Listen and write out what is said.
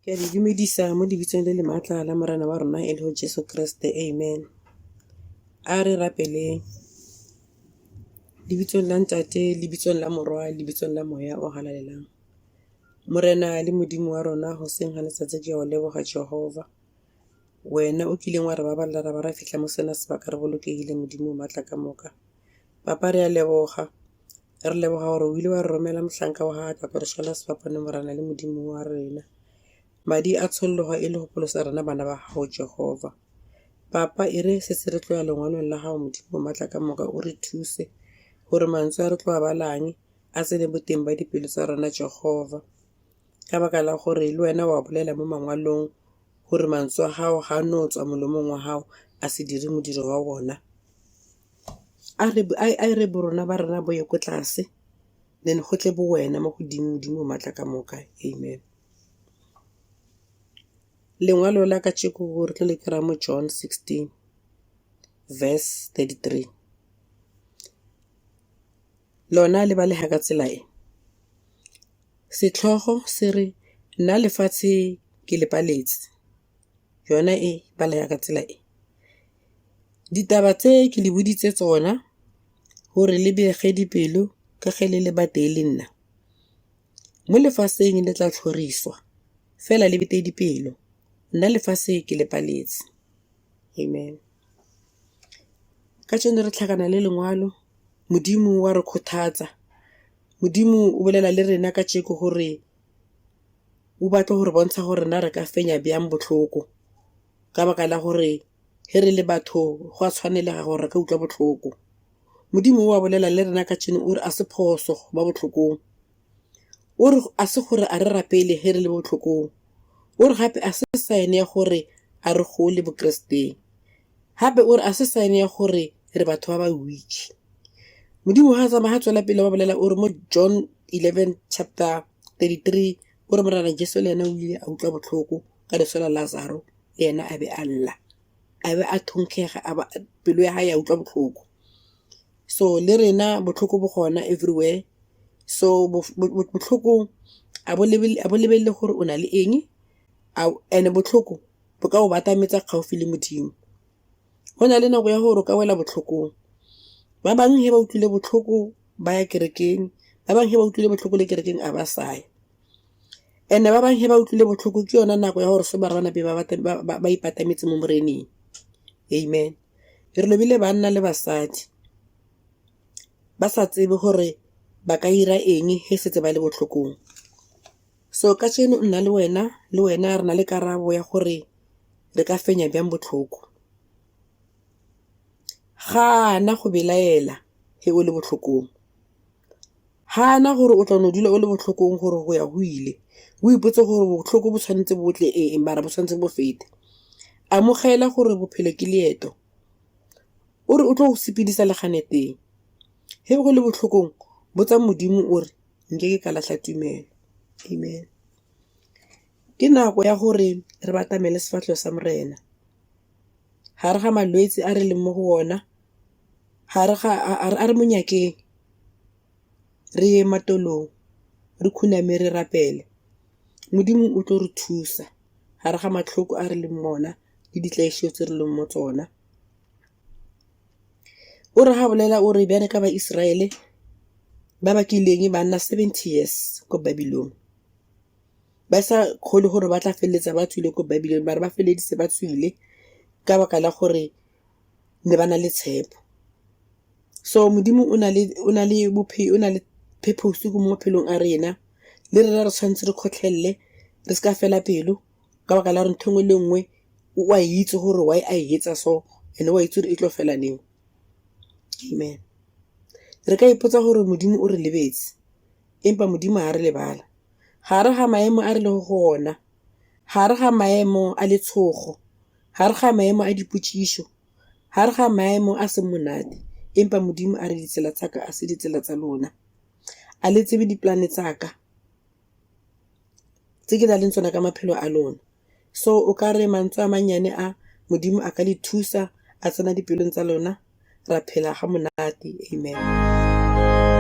Ke a le dumedisa mo lebitsong le le maatla la Morena wa rona e lego Jesu Kriste. Amen. A re rapeleng. Lebitsong la Ntate, lebitsong la Morwa, lebitsong la Moya o Halalelang. Morena le Modimo wa rona, hoseng ha letsatsi ke a o leboga Jehova. Wena o kileng wa re baballa ra ba ra fihla mo sena sebaka re bolokehile Modimo o matla ka moka. Papa re a leboga. Re leboga gore o ile wa re romela mohlanka wa gago a tla tlo re šala sefapano Morena le Modimo wa rena. Madi a tsholloga e le go pholosa rena bana ba gago Jehova. Papa e re se se re tloya lengwalong la gago Modimo o matla ka moka o re thuse gore mantswe a re tlo a balang a tsene boteng ba dipelo tsa rena Jehova. Ka baka la gore le wena wa bolela mo mangwalong gore mantswe a gago ga a no tswa molomong wa gago a se dire modiro wa wona. A re a re borona ba rena bo ye ko tlase then go tle bo wena mo godimo Modimo o maatla ka moka. Amen. Lengwalo la kajeko re tlo le kry-a mo John 16 verse 33. Lona le balega ka tsela e. Setlhogo se re nna lefatshe ke le paletse. Yona e balega ka tsela e. Ditaba tse ke le boditse tsona gore le bege dipelo ka ge le le batee le nna. Mo lefaseng le tla tlhoriswa, fela le bete dipelo. Nna lefase ke le paletse. Amen. Kajeno re tlhakana le lengwalo, Modimo wa re kgothatsa. Modimo o bolela le rena kajeko gore o batla go re bontsha gore na re ka fenya bjang bohloko. Ka baka la gore ge re le batho go a tshwanelega gore re ka utlwa bohloko. Modimo o a bolela le rena kajeno o re a se phoso go ba bohlokong. O re a se gore a re rapele ge re le bohlokong. O re gape a se sign ya gore a re gole bokresteng. Gape o re a se sign ya gore re batho ba ba weak. Modimo ga a tsamaya ga tswela pele ba bolela o re mo John 11 chapter 33 o re Morena Jesu le yena o ile a utlwa bohloko ka leso la Lazaro le yena a be a lla a be a thonkhega a ba pelo ya hae ya utlwa bohloko. So le rena bohloko bo gona everywhere so bohloko a bo lebelele gore o na le eng and bohloko bo ka go batametsa kgauswi le Modimo. Go na le nako ya gore o ka wela bohlokong, ba bangwe ge ba utlwile bohloko ba ya kerekeng, ba bangwe ge ba utlwile bohloko le kerekeng a ba sa ya. And-e ba bangwe ge ba utlwile bohloko ke yona nako ya gore so ba re ba nape ba ipatametse mo Moreneng. Amen. Re lobile banna le basadi ba sa tsebe gore ba ka 'ira eng ge setse ba le bohlokong. So kajeno nna le wena le wena re na le karabo ya gore re ka fenya bjang bohloko. Gana go belaela ge o le bohlokong. Gana gore o tla no dula o le bohlokong gore go ya go ile. O ipotse gore bohloko bo tshwanetse bo tle eng mara bo tshwanetse bo fete. Amogela gore bophelo ke leeto. O re o tlo go sepedisa leganeteng. Ge go le bohlokong botsa Modimo o re nkeke ka lahla tumelo. Amen. Ke nako ya gore re batamele sefahlego sa Morena. Gare ga malwetse a re leng mo go ona, gare ga a re monyakeng re ye matolong re khuname re rapele. Modimo o tlo re thusa gare ga mahloko a re leng mo ona le ditlaišo tse re leng mo tsona. O re ga bolela o re bjale ka ba Israele ba ba kileng ba nna 70 years ko Babylon. Ba sa kgone gore ba tla feleletsa ba tswile ko Babylon mara ba feleleditse ba tswile ka baka la gore ne ba na le tshepo. So Modimo o na le o na le o na le purpose mo maphelong a rena le rena re tshwanetse re kgotlhelele re seka fela pelo ka baka la gore ntho e nngwe le nngwe o a itse gore why a e etsa so and o a itse gore e tlo fela neng. Amen. Re ka ipotsa gore Modimo o re lebetse empa Modimo ga re lebala. Gare ga maemo a re lego go ona, gare ga maemo a letshogo, gare ga maemo a dipotšišo, gare ga maemo a seng monate, empa Modimo a re ditsela tsa ka a se ditsela tsa lona. A le tsebe dipolane tsa ka tse ke na leng tsona ka maphelo a lona. So o ka re mantswe a mannyane a Modimo a ka le thusa a tsena dipelong tsa lona ra phela ga monate. Amen.